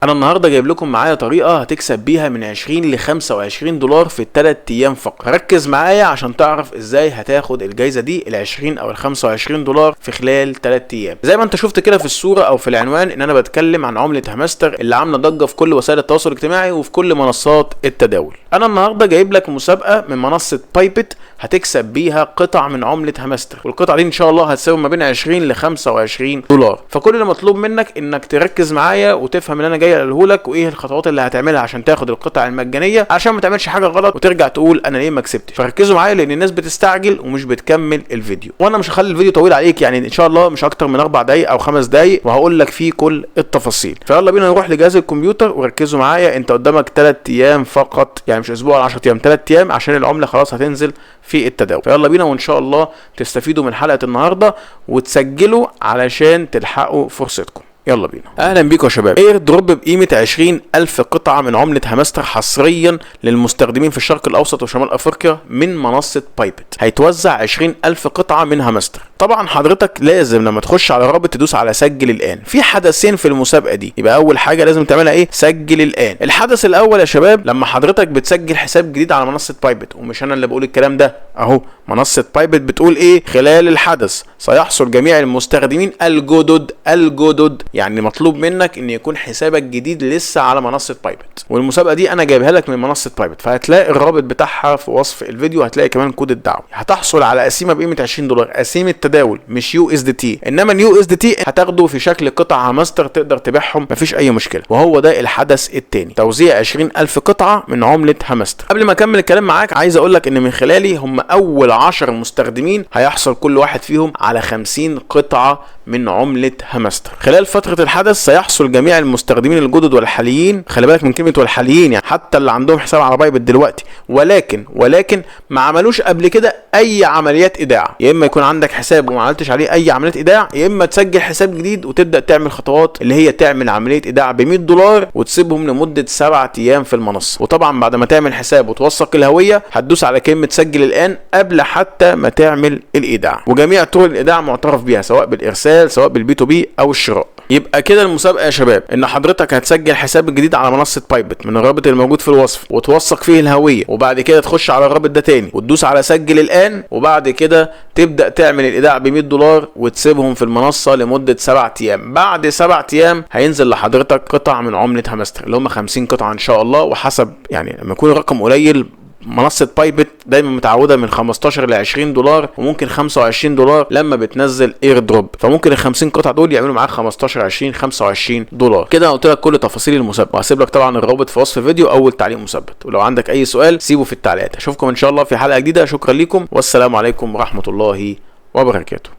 انا النهارده جايب لكم معايا طريقه هتكسب بيها من 20 ل 25 دولار في الثلاث ايام فقط. ركز معايا عشان تعرف ازاي هتاخد الجايزة دي ال 20 او ال 25 دولار في خلال 3 ايام. زي ما انت شفت كده في الصورة او في العنوان ان انا بتكلم عن عمله هامستر اللي عامله ضجه في كل وسائل التواصل الاجتماعي وفي كل منصات التداول. انا النهارده جايب لك مسابقة من منصة بايبت هتكسب بيها قطع من عمله هامستر، والقطعه دي ان شاء الله هتساوي ما بين 20 ل 25 دولار. فكل اللي مطلوب منك انك تركز معايا وتفهم اللي انا جاي اقوله لك وايه الخطوات اللي هتعملها عشان تاخد القطع المجانية، عشان ما تعملش حاجة غلط وترجع تقول انا ليه ما كسبتش. فركزوا معايا لان الناس بتستعجل ومش بتكمل الفيديو، وانا مش هخلي الفيديو طويل عليك، يعني ان شاء الله مش اكتر من 4 دقايق او 5 دقايق وهقول لك فيه كل التفاصيل. فيلا بينا نروح لجهاز الكمبيوتر وركزوا معايا. انت قدامك 3 ايام فقط، يعني مش اسبوع ولا 10 ايام، 3 ايام عشان العملة خلاص هتنزل في التداول. فيلا بينا وان شاء الله تستفيدوا من حلقة النهارده وتسجلوا علشان تلحقوا فرصتكم. يلا بينا. اهلا بيكم يا شباب. airdrop بقيمة 20,000 قطعه من عمله هامستر حصريا للمستخدمين في الشرق الاوسط وشمال افريقيا من منصة بايبت. هيتوزع 20,000 قطعه من هامستر. طبعا حضرتك لازم لما تخش على الرابط تدوس على سجل الان. في حدثين في المسابقة دي، يبقى اول حاجة لازم تعملها ايه؟ سجل الان. الحدث الاول يا شباب لما حضرتك بتسجل حساب جديد على منصة بايبت، ومش انا اللي بقول الكلام ده اهو، منصة بايبت بتقول ايه؟ خلال الحدث سيحصل جميع المستخدمين الجدد، يعني مطلوب منك ان يكون حسابك جديد لسه على منصة بايبت. والمسابقه دي انا جايبها لك من منصة بايبت، فهتلاقي الرابط بتاعها في وصف الفيديو، هتلاقي كمان كود الدعوة. هتحصل على قسيمه بقيمة 20 دولار، قسيمه تداول مش USDT، انما ال USDT هتاخده في شكل قطع هامستر تقدر تبيعهم مفيش اي مشكلة. وهو ده الحدث الثاني، توزيع 20,000 قطعه من عمله هامستر. قبل ما اكمل الكلام معاك عايز اقول لك ان من خلالي هم اول 10 مستخدمين هيحصل كل واحد فيهم على 50 قطعه من عمله هامستر. خلال فترة الحدث سيحصل جميع المستخدمين الجدد والحاليين، خلي بالك من كلمة والحاليين، يعني حتى اللي عندهم حساب على بايبت دلوقتي ولكن ما عملوش قبل كده اي عمليات ايداع، يا اما يكون عندك حساب وما عملتش عليه اي عملية ايداع، يا اما تسجل حساب جديد وتبدا تعمل خطوات اللي هي تعمل عملية ايداع ب 100 دولار وتسيبهم لمدة 7 ايام في المنصة. وطبعا بعد ما تعمل حساب وتوثق الهوية هتدوس على كلمة سجل الان قبل حتى ما تعمل الايداع. وجميع طرق الايداع معترف بيها، سواء بالارسال سواء بال P2P او الشراء. يبقى كده المسابقة يا شباب ان حضرتك هتسجل حساب جديد على منصة بايبت من الرابط الموجود في الوصف وتوثق فيه الهوية، وبعد كده تخش على الرابط ده تاني وتدوس على سجل الان، وبعد كده تبدا تعمل الايداع ب 100 دولار وتسيبهم في المنصة لمدة 7 ايام. بعد 7 ايام هينزل لحضرتك قطع من عمله هامستر اللي هم 50 قطعه ان شاء الله. وحسب يعني لما يكون الرقم قليل، منصة بايبت دايما متعودة من 15 ل 20 دولار وممكن 25 دولار لما بتنزل airdrop، فممكن ال 50 قطعة دول يعملوا معاك 15 20 25 دولار. كده انا قلت لك كل تفاصيل المسابقة، وهسيب لك طبعا الرابط في وصف الفيديو اول تعليق مثبت، ولو عندك اي سؤال سيبه في التعليقات. اشوفكم ان شاء الله في حلقة جديدة، شكرا لكم والسلام عليكم ورحمة الله وبركاته.